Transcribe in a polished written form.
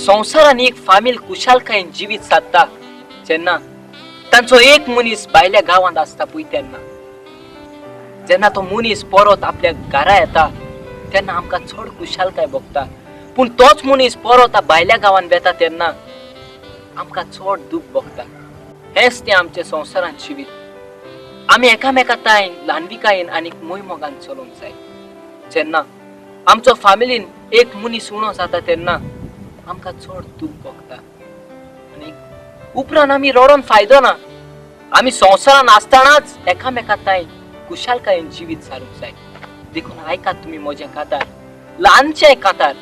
संवसारान एक फामील खुशालकायेन जिवीत साधता जेन्ना तांचो एक मनीस भायल्या गांवांत आसता पळय तेन्ना. जेन्ना तो मनीस परत आपल्या घरा येता तेन्ना आमकां चड खुशालकाय भोगता, पूण तोच मनीस परत भायल्या गांवांत वेता तेन्ना आमकां चड दूख भोगता. हेंच तें आमचें संवसारांत जिवीत. आमी एकामेका तायन ल्हानविकायेन आनी मोयमोगान चलोवंक जाय. जेन्ना आमचो फामिलीन एक मनीस उणो जाता तेन्ना आमकां चड दूख भोगता आनी उपरांत आमी रडोन फायदो ना. आमी संवसारान आसतनाच एकामेका ताय खुशालकायेन जिवीत सारूंक जाय. देखून आयकात तुमी म्हजें कातार, ल्हानशें कातार.